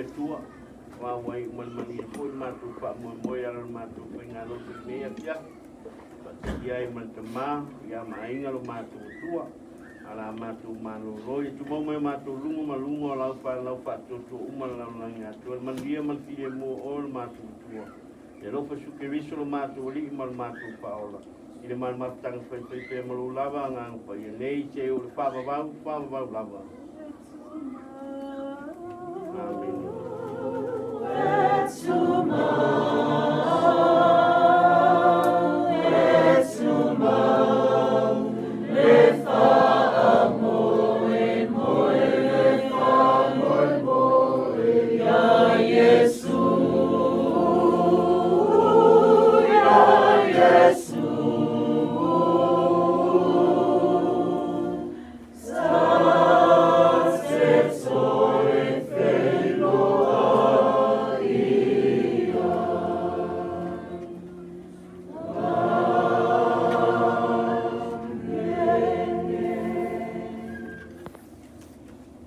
Atua, aua ua iu ma le manuia foi le matou faamoemoe e ala i le matou faigalotu i lenei afiafi, faatasia ai ma le Tama, ia ma Aiga lo matou Atua. A la matou malolo, ia tumau mai o matou luga ma luga o lau fanau faatuatua uma le lalolagi atoa, le manuia ma le filemu o oe lo matou Atua. Ia alofa Iesu Keriso lo matou Alii ma lo matou Faaola, i le malomafutaga faifai pea ma lou lava Agaga Paia nei seia oo i le faavavau, faavavau lava. Amene.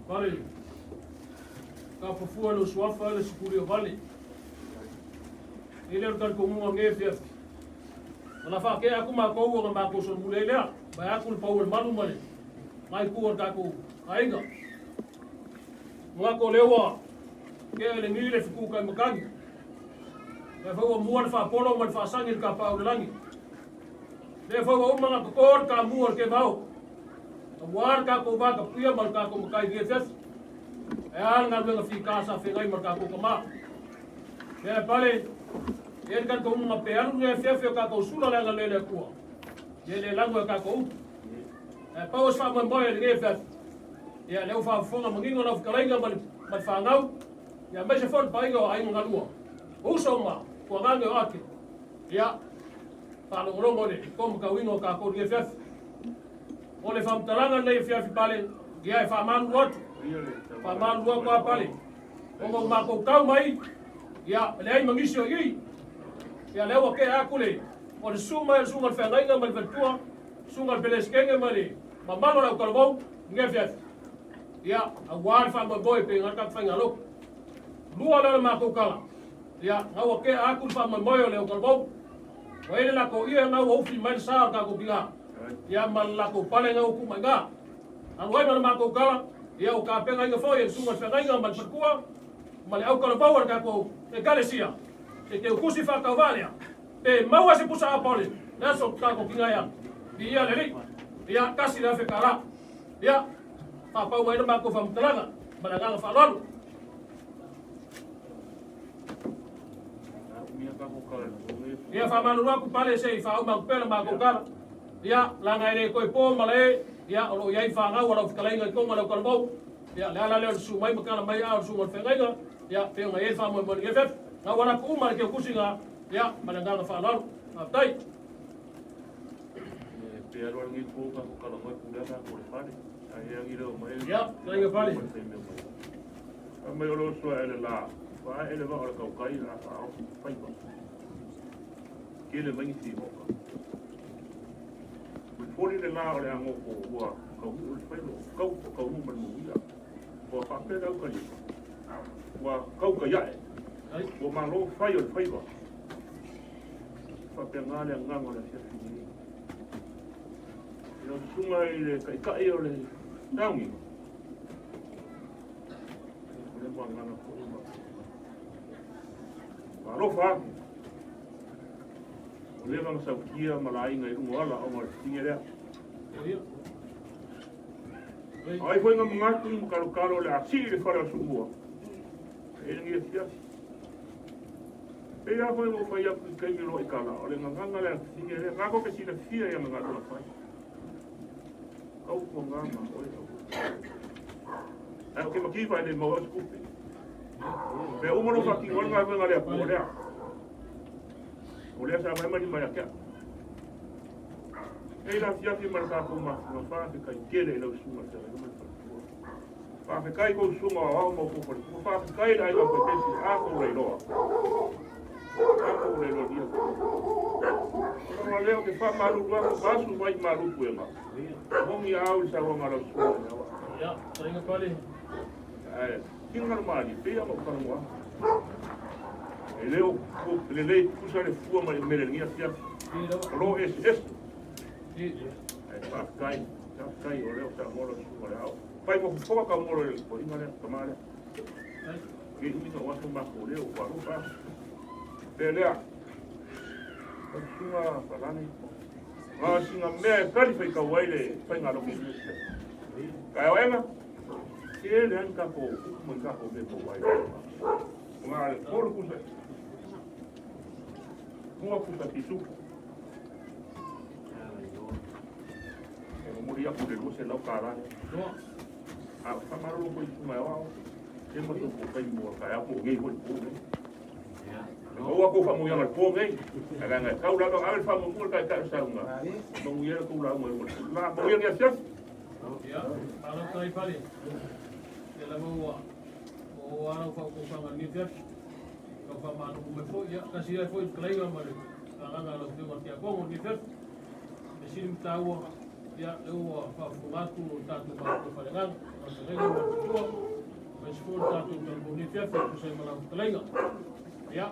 Vale, ka pafua le suafa le sikuli o vale. E le o le talitonuga nge fiafi. Na la faakea aku matou ona matou solomuli ai lea, vae atu le pau o le malu ma le nai itu o le tatou aiga. Manatu o lea ua kea i le gi le fitu tai matagi. Lea foi ua mua le faapolo ma le faasagi i le tapaau i le lagi. Lea foi ua uma ona toto le tamu o le kevao. Aua le tatou vatapuia ma le tatou matai i lenei afiafi. Ae a le galuega fita sa feagai ma le tatou tama. Lea e pale, e le talitonuga pe alu lenei afiafi o tatou sula le agalelei o le Atua, ia le lago e tatou upu. Ae pau o se faamoemoe i lenei afiafi, ia lea ua faafofoga manino lau fetalaiga ma le, ma le fanau, ia aemaise foi le paia o aiga galua, o uso ma tuagane o ake, ia faalogologo i le tomatauina o tatou i lenei afiafi. O le faamatalaga lenei afiafi pale, ia e faamalulu atu, faamalulu atu a pale, ona ua matou tau mai, ia, e leai ma nisi o i i. Ia, lea ua tea atu le, o le susu mai o le susuga i le feagaiga ma le faletua, susuga i le Pelesetene ma le mamalu o le autalavou, i lenei afiafi. Ia, aua le faamoemoe pe na tatou faigalotu. Lua lea o le matou tala, ia, na ua tea atu le faamoemoe o le autalavou. Ua i ai le latou ie na ua ufi mai le sa o le tatou tina, ia, ma le latou pale na ua tuu mai i ina. Alu ai ma le matou tala, ia ua tapenaina foi e le susuga i le feagaiga ma le faletua ma le autalavou a le tatou Ekalesia se teutusi faatauvaa lea, pe maua se pusa apa o le aso tatou tiga ea. Viia le Alii. Ia, $1,000. Ia, faapau mai le matou faamatalaga ma le agaga faaaloalo. Ia faamalulu atu pale se i faauma atu pea le matou tala. Ia, leaga e le toe po malae, ia, o lo o i ai fanau a lau fetalaiga i totonu o le autalavou. Ia, le ala lea o le susu mai ma tala mai a o le susuga o le feagaiga, ia, pei ona i ai le faamoemoe i lenei afiafi. Na ua latou uma le teutusiga, ia, ma le agaga faaaloalo. Faafetai. Ia, fetalaiga Pale. Mai o lo sua ele la, fa ele va o le kaukai la fa o faiva. Kele mai si moka. Ua foli le la o le agoko ua kaunuu le faiva, kau kaunuu ma le manuia. Ua faapea le aukalifa, ua kauka iae, ua malo fai o le faiva. Faapena le agaga o le afiafi nei. I lau susuga i le taitai o le taogiga, o le magana foi ma alofa atu. Ua leva ona sautia ma laina i luga o ala ona o le fesiliga lea. O ai foi na manatu ma talotalo o le a sii le fale o Sumua e lenei afiafi. Pei lava foi ona ou fai atu i taimi o lo o i tala, o le gagana lea fesiliga lea, na te silafia i ana galuega fai. Kau tua ngā oe au. Ai o ke makifa e le mau au se tupe. Mea uma no whakino o le galuega lea, o lea. O lea sa mai mai mai a kia. E la fiafi ma le tātou mafunga whawhekai tele i lau susuga te ai mai whakatua. Whawhekai kou susuga o ao mau kou whakatua. Whawhekai la aiga koe pesi a kou leiloa. A kou leiloa lia. Ona lea o te whamalulu aku vasu mai malupu e ngā. Mongi au i sauanga lau susuga. Ia, tainga pale. Ai. Finagalo malie pei lava ona ou talanoa atu. E le o lelei tutusa le fua ma le umele i lenei afiafi. O lo o eseese. Ae faafetai, faafetai o lea ua saunoa lau susuga o le ao. Fai ma fofoga tau mo le toeaina lea, tama lea. Ke umi na o aso matou leo, ua alofa aso. Pe lea, lau susuga Falani, na o sina mea e tali faitau ai le faiga a lau Ekalesia. Taeao tele ai ni tatou upu ma ni tatou mea maua ai. O na le tolu pusa. Mua pusa pisupu. E momoli aku le $200 lea. A o faamalolo foi i susuga e aoao, e ma tou taimi mo taeao po o nei foi le po nei. E maua tou faamanuiaga i le po nei, ae leaga e tau lava ona ave le faamuamua i le taitai o le sauga, manuia ai la tou lauga i luga o le la. Manuia lenei afiafi. Ia, malo tai fale. Ia lava ua o ala faaopoopoga i lenei afiafi. Tau faamaloku mai foi, ia, tasi ai foi le fetalaiga ma le agaga o lau Afioga i le Tiakono i lenei afiafi. Me sili ma taua, ia, lea ua faafofoga atu le tatou matua faaleagaga, lau fetalaiga ma le matua, aemaise foi le tatou talavou i lenei afiafi e tusa ai ma lau fetalaiga. Ia,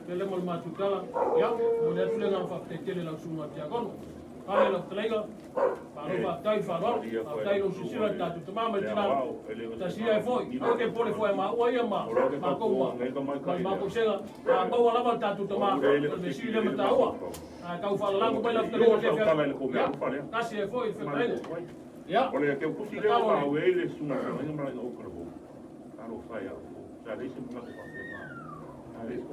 lea ma le matou tala, ia, momoli atu le agaga faafetai tele i lau susuga i le Tiakono. Fale lau fetalaiga, malo faafetai faaaloalo, faafetai i lou silasila i le tatou tama ma le tina, tasi ai foi, aua te popole foi maua ia ma matou ma ma le matou sega, a maua lava le tatou tama, o le mea sili lea ma taua. A tau faalalago mai lau fetalaiga i le afiafi, ia, tasi ai foi le fetalaiga. Ia, O le teutusi lea tatalo ua le. ave ai le susuga fetalaiga ma laina o Kalafou. Talofa e a outou. Sa leai se manatu faapena.